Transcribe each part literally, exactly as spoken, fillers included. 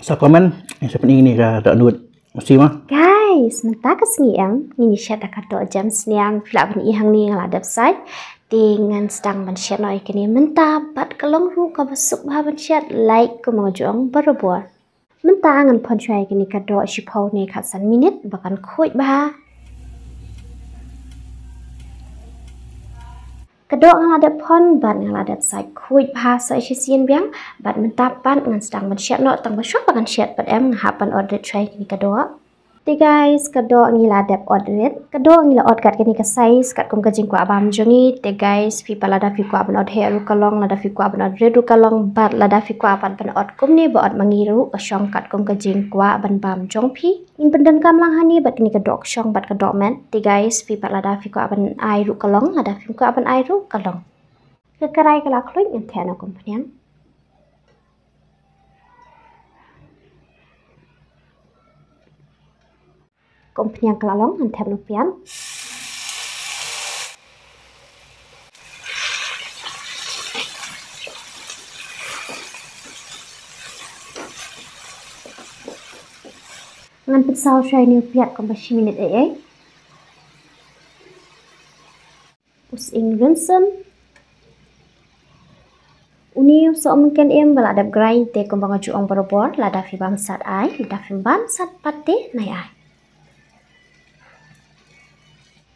Sa comment, eh, sa pyni ni ka dohnud. Mesti ma. Guys, mynta ka sngi em, ngin ïa shet da ka doh jemsniang, phi lah ban i hangne nga la dep sait. Te ngan sdang ban shet noh ïa kane mynta, bad ka long ruh kaba suk bha ban shet, like kumba nga ju ong barabor. Mynta ngan pon shuwa ïa kane ka doh shiphew ne khatsan minit, ba kan khuid bha. Ka doh nga la dep pon, bad nga la dep sait khuid bha sa shisien biang, bad mynta pat ngan sdang ban shet noh tang ba shuwa ba ngan shet pat em nga hap ban ot rit shuwa ïa kane ka doh. Te guys, ka doh ngi la dep ot rit. Ka doh ngi la ot kat kane ka size, katkum ka jingkwah bam jong ngi. Te guys, phi pat lada phi kwah ban ot heh ruh ka long, lada phi kwah ban ot rit ruh ka long, bad lada phi kwah pat ban ot kumne ba ot ma ngi ruh ka shong katkum ka jingkwah ban bam jong phi. Ngin pyndonkam lang hangne bad kane ka doh kshong bad ka doh met. Te guys, phi pat lada phi kwah ban ai ruh ka long, lada phi kwah ban ai ruh ka long. Ka karai ka la khluit, ngan theh noh kumphniang. Kumphniang ka la long, ngan thep noh pian. Ngan pynsaw shuwa ïa une u piat kumba shi minit ei ei. U sying rynsun. Une u sohmynken im ba la dep grind te kumba nga ju ong barabor, lada phi bam sat ai, lada phim bam sat pat te nai ai.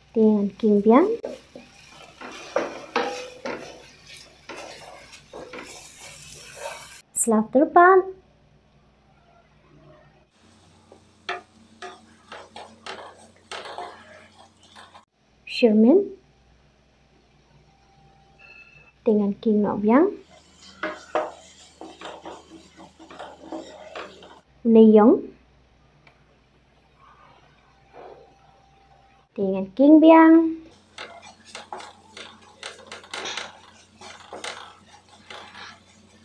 Te ngan king biang. Slaw tyrpad. Shirmin. Te ngan king noh biang. Neiong. Te ngan king biang.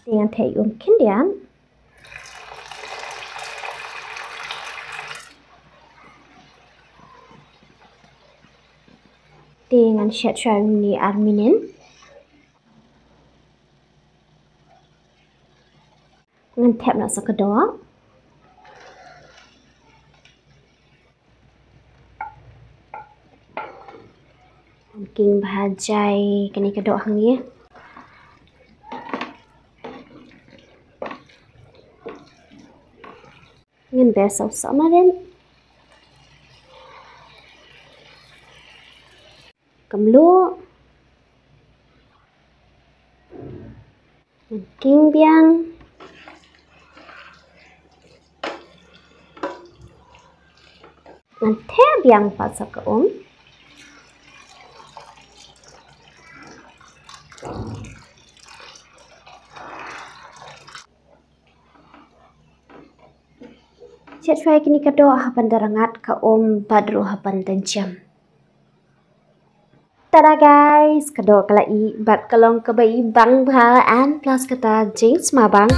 Te ngan theh um khyndiat. Te ngan shet shuwa une ar minit. Ngan thep noh sa ka doh. Ngan king bha jai kane ka doh hangne. Ngan ber sa u sohmarit. Ka mluh. Ngan king biang. Ngan theh biang pat sa ka um. Shet shuwa ïa kine ka doh haba nda rngat ka um bad ruh haba nda jem. Tada guys, ka doh ka la ih bad ka long kaba ih bang bha and plus kata jingsma bang.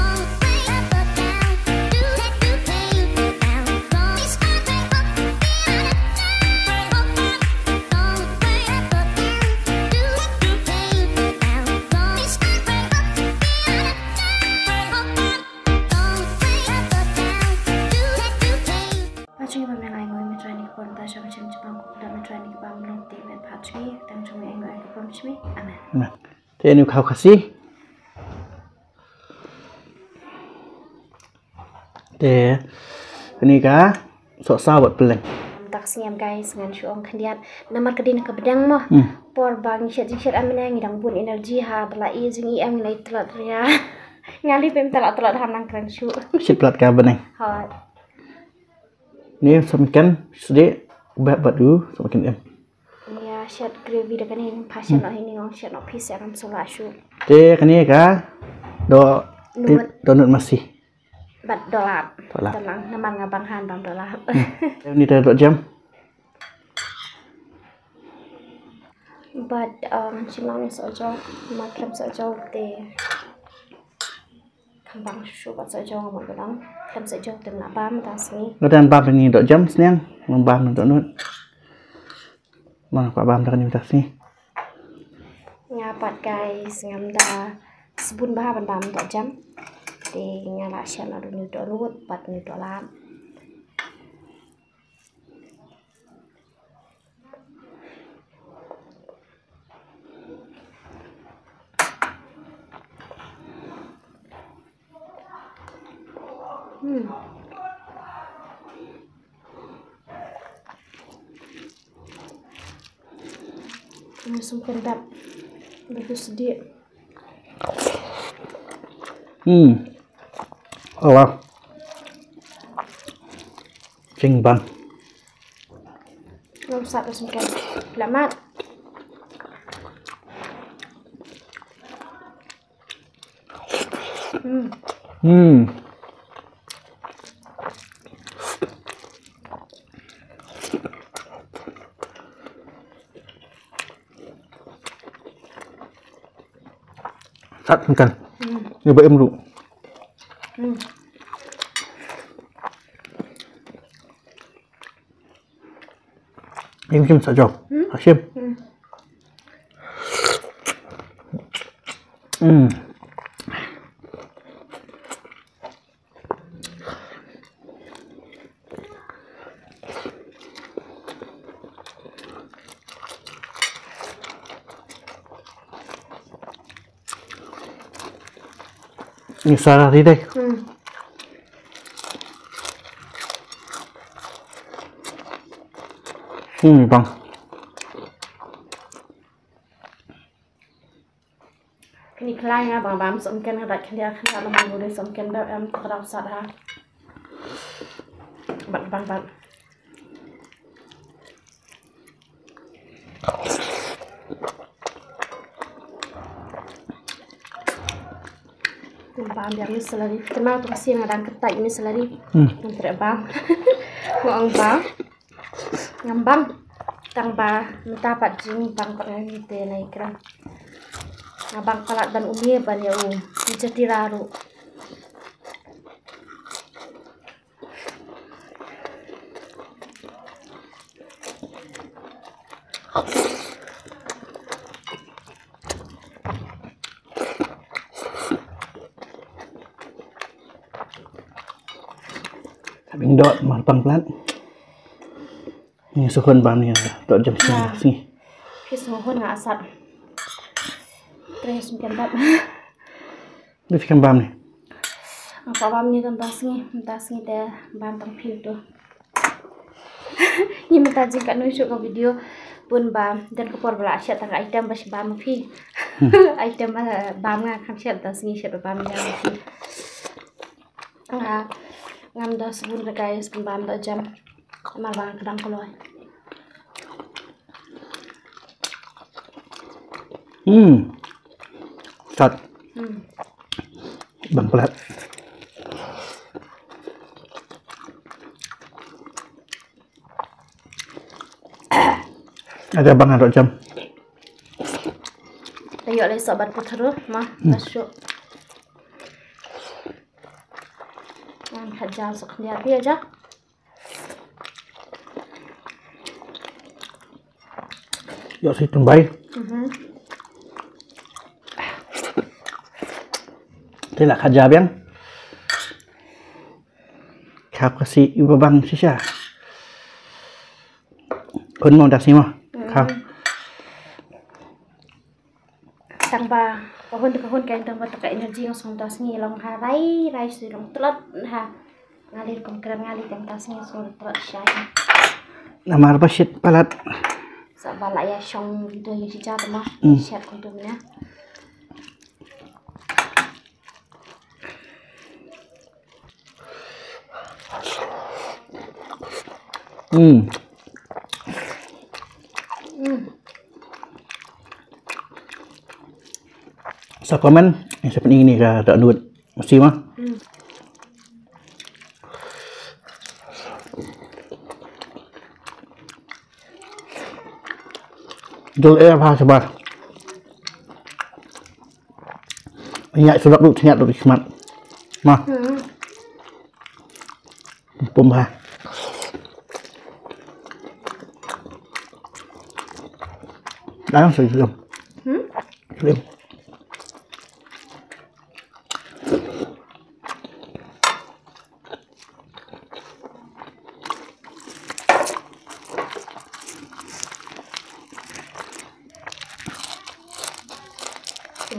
Pha jong ngi ba me ngai ngoi me trai ni ka por mynta sha ka jingchipang ko kula me trai ni ka bam long te me pha jong ngi tang jong me ai ngoi ai ka por jong me. Amen. Amen. Te anu khaw Khasi. Te kane ka sohsaw bad pylleng. Mynta ka sngi em guys ngan shu ong khyndiat namar ka dei na ka bneng mo. Hmm. Por ba ngi shet jingshet am ne ngi dang bun energy ha ba la i jing i em ngi lai tlot ria. Nga li pem tlot tlot ham nang kren shu. Shet plat ka bneng. Hot. Ni sohmynken sdie u beh bad u sohmynken em. Ïa shet gravy da kane pha shet noh hi ni ngong shet noh phi shet ngam sula shu. Te kane ka doh nud. Doh nud masi. Bad doh lap. Doh lap. Doh lang namar nga bang han bam doh lap. Hmm. Te ni te doh jem. Bad um, shin long ni sohjong ma khlem sohjong te. Kham bang shuh bad sohjong mo ka dang. Kham sohjong te mla bam ta sngi. Nga dang bam ni doh jem sniang. Ngam bam doh nud. Mang pa bam ta ni ta sngi. Nga pat guys ngam da sbun bha ban bam doh jem. Te nga la shah naduh une u dohnud bad une u dohlap. Hmm. Ini sempurna. Bagus dia. Hmm. Allah. Sing bang. Ngam sat ka sengkang. Selamat. Hmm. Hmm. Sat kan. Hmm. Ni ba em ru. Hmm. Em kim sa jok. Hmm? Hashim. Hmm. Hmm. Ni sara ri dai. Hmm. Hmm, bang. Kini khlaiñ nga bang bam sumken nga dak khlaiñ khlaiñ la mang buri sumken da em tak dau sat ha. Bang bang bang. Bam biang ni selari. Kenal tu kasi nga dang ketai ni selari. Hmm. Menteri bam. Ngong bam. Ngam bang tang ba mynta pat jing bang pat ngan ïa te na i kren. Nga bang palat ban u mie ban ïa u jatira ruh. Bing dot mar pang plat. Ni suhun bam ni dot jam sngi. Nah. Sngi. Phi suhun nga asat. Tres mungkin bam. Ni phi kan bam ni. Apa bam ni tang sngi, tang sngi te bam tang phi tu. Ni mynta jingkatno shuh ka video bun ba don ka por ba la shet tang item ba shi bam phi. Hmm. Item ba bam nga kham shet tang sngi shet ba bam nga phi. Nga ngam da sabun re guys, pynbam da jam. Mar ba nga kdang kloi. Hmm. Sat. Hmm. Bang palat. Ada bang ada jam. Tayo le sabat putro ma. Hmm. Masuk. Ngan khat jam sok dia pi aja. Ïoh shi tymbai. Mhm. Te la khat ja biang. Khap ka shi iba bang shisha. Hun mo da shi mo. Mhm. Khap. Tang ba ka hun ka hun ka tang ba ta ka energy nga song ta sngi long ha rai rai sui long tlot ha. Ngali kum kren ngali tang ta sngi song tlot shai. Namar ba shit palat. Sa ba la ya shong video ya shi jat ma. Hmm. Shit kum tu na. Hmm. Hmm. Sa comment, eh, sa pening ni ka tak nut. Mesti mah. Hmm. Dul eh apa sabar. Nyak sudah tu, nyak tu khmat. Mah. Hmm. Pum ha. Dah, sudah. Hmm? Sudah.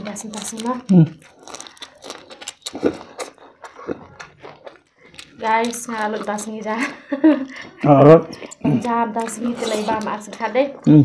Ïa, sngewbha sngewbha. Hmm. Guys, nga lut ba sngi ja. Alright. Jam ba sngi te lai ba ma sngewbha dei. Hmm.